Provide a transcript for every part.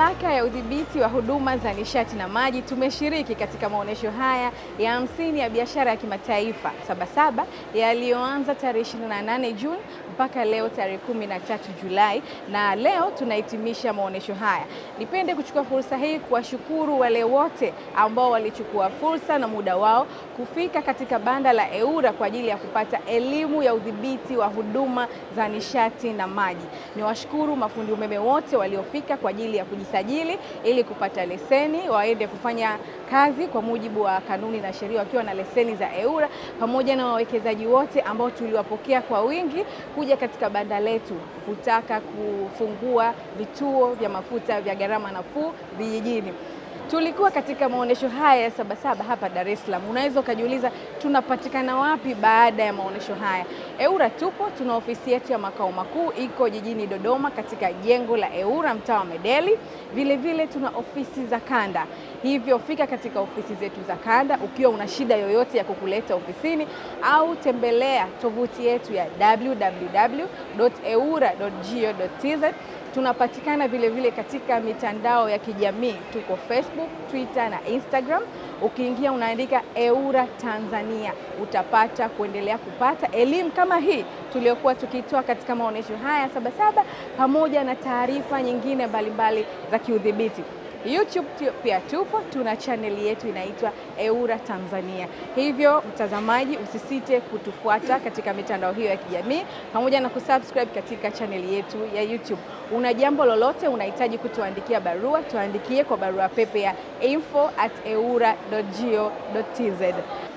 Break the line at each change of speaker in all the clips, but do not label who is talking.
Mamlaka ya Udhibiti wa Huduma za Nishati na Maji tumeshiriki katika maonyesho haya ya 50 ya biashara ya kimataifa Sabasaba yaliyoanza tarehe 28 Juni mpaka leo tarehe 13 Julai, na leo tunahitimisha maonyesho haya. Nipende kuchukua fursa hii kuwashukuru wale wote ambao walichukua fursa na muda wao kufika katika banda la EWURA kwa ajili ya kupata elimu ya udhibiti wa huduma za nishati na maji. Niwashukuru mafundi umeme wote waliofika kwa ajili ya kujisajili ili kupata leseni waende kufanya kazi kwa mujibu wa kanuni na sheria wakiwa na leseni za EWURA, pamoja na wawekezaji wote ambao tuliwapokea kwa wingi kuja katika banda letu kutaka kufungua vituo vya mafuta vya gharama nafuu vijijini. Tulikuwa katika maonyesho haya ya Sabasaba hapa Dar es Salaam. Unaweza ukajiuliza tunapatikana wapi baada ya maonyesho haya? EWURA tupo, tuna ofisi yetu ya makao makuu iko jijini Dodoma katika jengo la EWURA mtaa wa Medeli. Vile vile tuna ofisi za kanda, hivyo fika katika ofisi zetu za kanda ukiwa una shida yoyote ya kukuleta ofisini, au tembelea tovuti yetu ya www.ewura.go.tz. Tunapatikana vile vile katika mitandao ya kijamii, tuko Facebook, Twitter na Instagram. Ukiingia unaandika EWURA Tanzania utapata kuendelea kupata elimu kama hii tuliyokuwa tukitoa katika maonyesho haya Sabasaba, pamoja na taarifa nyingine mbalimbali za kiudhibiti. YouTube pia tupo, tuna chaneli yetu inaitwa EWURA Tanzania. Hivyo mtazamaji, usisite kutufuata katika mitandao hiyo ya kijamii pamoja na kusubscribe katika chaneli yetu ya YouTube. Una jambo lolote unahitaji kutuandikia barua, tuandikie kwa barua pepe ya info@ewura.go.tz.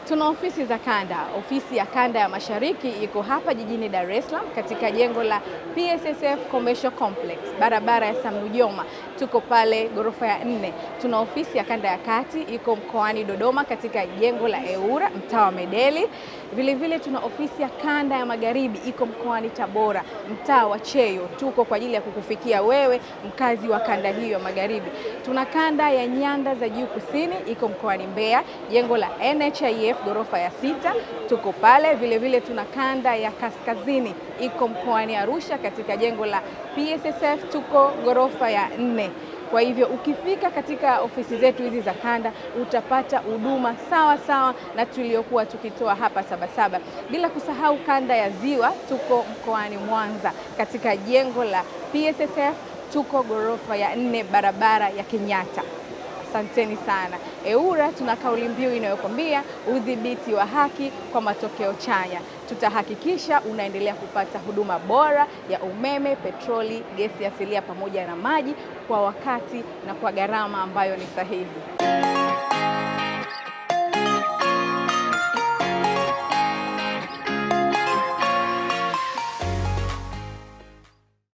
Tuna ofisi za kanda. Ofisi ya kanda ya Mashariki iko hapa jijini Dar es Salaam katika jengo la PSSF Commercial Complex, barabara ya Sam Nujoma. Tuko pale ghorofa ya 4. Tuna ofisi ya kanda ya Kati iko mkoani Dodoma katika jengo la EWURA mtaa wa Medeli. Vile vile tuna ofisi ya kanda ya Magharibi iko mkoani Tabora mtaa wa Cheyo. Tuko kwa ajili ya kukufikia wewe mkazi wa kanda hiyo ya Magharibi. Tuna kanda ya Nyanda za Juu Kusini iko mkoani Mbeya, jengo la NHIF ghorofa ya 6, tuko pale. Vile vile tuna kanda ya Kaskazini iko mkoani Arusha katika jengo la PSSF, tuko ghorofa ya 4. Kwa hivyo ukifika katika ofisi zetu hizi za kanda utapata huduma sawa sawa na tuliokuwa tukitoa hapa Sabasaba. Bila kusahau kanda ya Ziwa, tuko mkoani Mwanza katika jengo la PSSF, tuko ghorofa ya 4 barabara ya Kenyatta. Asanteni sana. EWURA tuna kauli mbiu inayokwambia udhibiti wa haki kwa matokeo chanya. Tutahakikisha unaendelea kupata huduma bora ya umeme, petroli, gesi asilia pamoja na maji kwa wakati na kwa gharama ambayo ni sahihi.